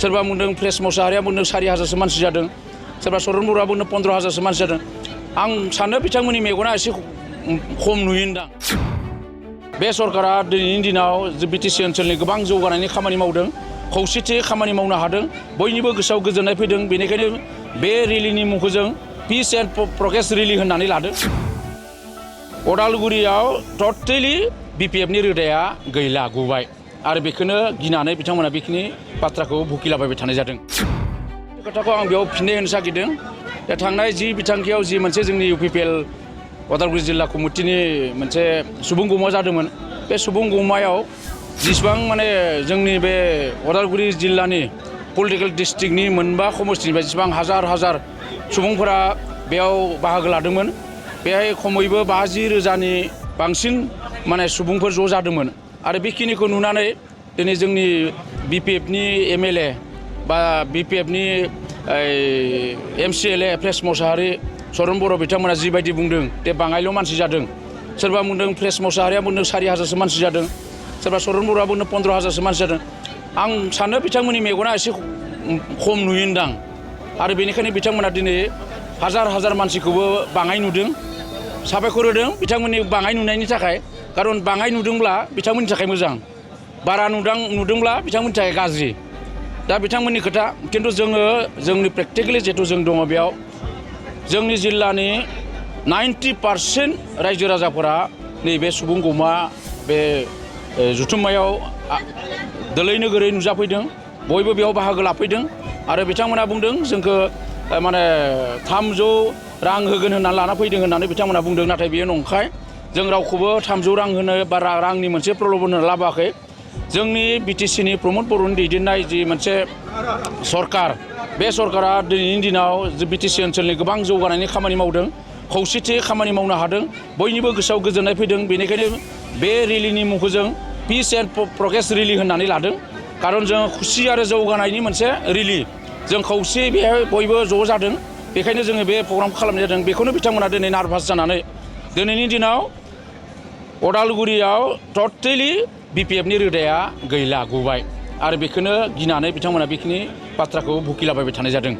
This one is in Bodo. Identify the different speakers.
Speaker 1: सोरबा बुंदों प्रेस मोसाहारिया बुंदों 4000सो मानसि जादों सोरबा सरन बर'आ बुंदों 15000सो मानसि जादों आं सानो बिथांमोननि मेगना एसे खम नुयोदां बे सरकारा दिनैनि दिनाव बिटिसि ओनसोलनि गोबां जौगानायनि खामानि मावदों खौसेथि खामानि मावनो हादों बयनिबो गोसोआव गोजोननाय फैदों बेनिखायनो बे रेलिनि मुंखौ जों पिस एन्ड प्रग्रेस रेलि होननानै लादों अदालगुरियाव टटेलि बिपिएफनि रोदाया गैला गुबाय आरो बेखौनो गिनानै बिथांमोना बेखिनि बाथ्राखौ भुगिलाबायबाय थानाय जादों खोथाखौ आं बेयाव फिननाय होनो नागिरदों दा थांनाय जि बिथांखियाव जि मोनसे जोंनि इउपिपिएल अदालगुरि जिल्ला कमिटिनि मोनसे सुबुं गौमा जादोंमोन बे सुबुं गौमायाव जिसिबां माने जोंनि बे अदालगुरि जिल्लानि पलिटिकेल डिस्ट्रिक्टनि मोनबा समष्टिनिफ्राय जिसिबां हाजार हाजार सुबुंफोरा बेयाव बाहागो लादोंमोन बेहाय खमैबो 50,000नि बांसिन माने सुबुंफोर ज' जादोंमोन आरो बेखिनिखौ नुनानै दिनै जोंनि बिपिएफनि एमएलए बा बिपिएफनि एमसिएलए प्रेस मोसाहारि सरन बर' बिथांमोना जिबायदि बुंदों बे बाङाइल' मानसि जादों सोरबा बुंदों प्रेस मोसाहारिया बुंदों 4000सो मानसि जादों सोरबा सरन बर'आ बुंदों 15000सो मानसि जादों आं सानो बिथांमोननि मेगना एसे खम नुयोदां आरो बेनिखायनो बिथांमोना दिनै हाजार हाजार मानसिखौबो बाङाइ नुदों साबायखर होदों बिथांमोननि बाङाइ नुनायनि थाखाय खारन बाङाइ नुदोंब्ला बिथांमोननि थाखाय मोजां बारा नुदोंब्ला बिथांमोननि थाखाय गाज्रि दा बिथांमोननि खोथा खिन्थु जोंनि प्रेक्टिकेलि जिहेतु जों दङ बेयाव जोंनि जिल्लानि 90% रायजो राजाफोरा नैबे सुबुं गौमा बे जुथुम्मायाव दोलै नोगोरै नुजाफैदों बयबो बेयाव बाहागो लाफैदों आरो बिथांमोना बुंदों जोंखौ माने 300 रां होगोन होननानै लाना फैदों होननानै बिथांमोना बुंदों नाथाय बेयो नंखाय जों रावखौबो 300 रां होनो बा रांनि मोनसे प्रल'बन होनो लाबोआखै जोंनि बिटिसिनि प्रमद बर'नि दैदेननाय जि मोनसे सरकार बे सरकारा दिनैनि दिनाव बिटिसि ओनसोलनि गोबां जौगानायनि खामानि मावदों खौसेथि खामानि मावनो हादों बयनिबो गोसोआव गोजोननाय फैदों बेनिखायनो बे रेलिनि मुंखौ जों पिस एन्ड प्रग्रेस रेलि होननानै लादों खारन जों खुसि आरो जौगानायनि मोनसे रेलि जों खौसे बेहाय बयबो ज' जादों बेखायनो जोङो बे प्रग्रामखौ खालामनाय जादों बेखौनो बिथांमोना दिनै नार्भास जानानै दिनैनि दिनाव अदालगुरियाव टटेलि बिपिएफनि रोदाया गैला गुबाय आरो बेखौनो गिनानै बिथांमोना बेखिनि बाथ्राखौ भुगिलाबायबाय थानाय जादों